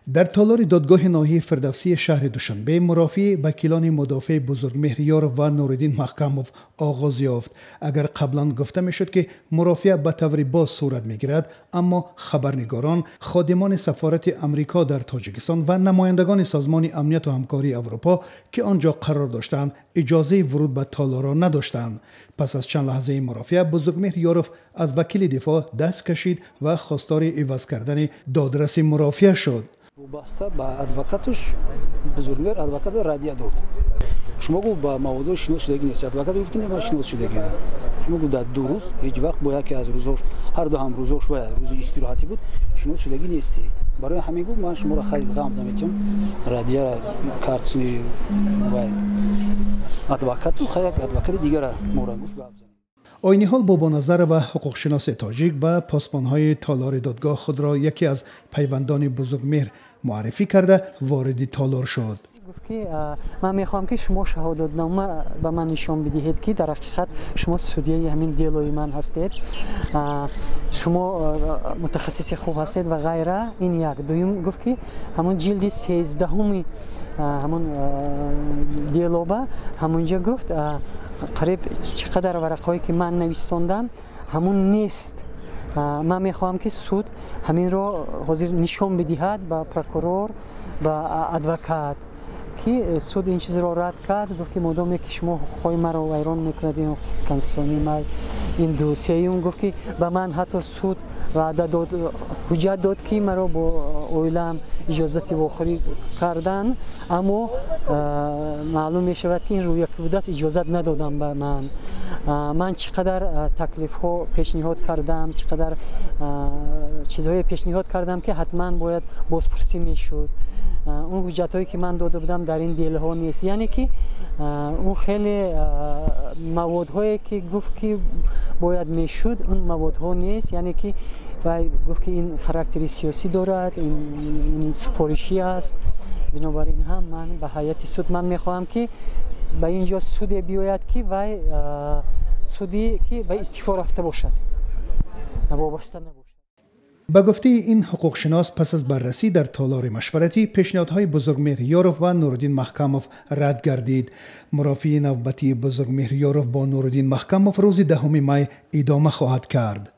Дар толори додгоҳи ноҳияи Фирдавсии шаҳри Душанбе мурофиаи вакилони мудофеи Бузургмеҳр Ёров ва Нуриддин Маҳкамов оғоз ёфт. Агар қаблан гуфта мешуд, ки мурофиа ба таври боз сурат мегирад, аммо хабарнигорон, ходимони сафорати Амрико дар Тоҷикистон ва намояндагони Созмони Амнияту Ҳамкории Аврупо, ки он ҷо қарор доштанд, иҷозаи вуруд ба толорро надоштанд. Пас аз чанд лаҳзаи мурофиа Бузургмеҳр Ёров аз вакили дифоъ даст кашид ва хостори иваз кардани додраси мурофиа шуд. Вобаста ба адвокатуш Бузургмеҳр адвоката радия дод. Шумо гуфт, ба маводҳо шинос шудагӣ нест. Адвокат гуфт, ки не, ман шинос шудагӣ. Шумо гуфт, дар 2 рӯз ҳеҷ вақт бо яке аз рӯзош, ҳар ду ҳам рӯзош ва рӯзи истироҳатӣ буд, шинос шудагӣ нестед. Барои ҳамин гуфт, ман шуморо хайр ғам наметиҳам, радияра картни ва адвокату хай як адвокати дигара мора гуфт, гап занед. Айни ҳол Бобоназарова, ҳуқуқшиноси тоҷик, ба посбонҳои толори додгоҳ худро яке аз пайвандони Бузургмеҳр муаррифӣ карда, вориди толор шуд. Гуфт, ки ман мехоҳам, ки шумо шаҳодатнома ба ман нишон бидиҳед, ки дар ҳақиқат шумо судяи ҳамин делои ман ҳастед, шумо мутахассиси хуб ҳастед ва ғайра. Ин як. Дуюм, гуфт, ки ҳамон ҷилди 13-уми ҳамон делоба ҳамонҷа гуфт, қариб чӣ қадар варақҳое, ки ман нависондам, ҳамун нест. Ман мехоҳам, ки суд ҳаминро ҳозир нишон бидиҳад ба прокурор, ба адвокат, ки суд ин чизро рад кард. Гуфт, ки модоме ки шумо ҳуқуқҳои маро вайрон мекунад, ин ҳуқуқи конститутсионии ман. Ин ду. Сеюм, гуфт, ки ба ман ҳатто суд ваъда дод, ҳуҷҷат дод, ки маро бо оилаам иҷозати вохӯрӣ кардан, аммо маълум мешавад, ки ин рӯяки будааст, иҷозат надодам ба ман. Ман чӣ қадар таклифҳо пешниҳод кардам, чӣ қадар чизҳое пешниҳод кардам, ки ҳатман бояд бозпурсӣ мешуд. Он ҳуҷҷатҳое, ки ман дода будам, дар ин делҳо нест. Яъне ки он хеле маводҳое, ки гуфт, ки бояд мешуд, он маводҳо нест. Яъне ки вай гуфт, ки ин характери сиёсӣ дорад, ин супоришӣ аст. Бинобар ин ҳам ман ба ҳайати суд, ман мехоҳам, ки ба ин ҷо суде биёяд, ки вай суде, ки ба истифо рафта бошад, вобаста набошад. Ба гуфтаи ин ҳуқуқшинос, пас аз баррасӣ дар толори машваратӣ пешниҳодҳои Бузургмеҳр Ёров ва Нуриддин Маҳкамов рад гардид. Мурофиаи навбатии Бузургмеҳр Ёров бо Нуриддин Маҳкамов рӯзи 10 май идома хоҳад кард.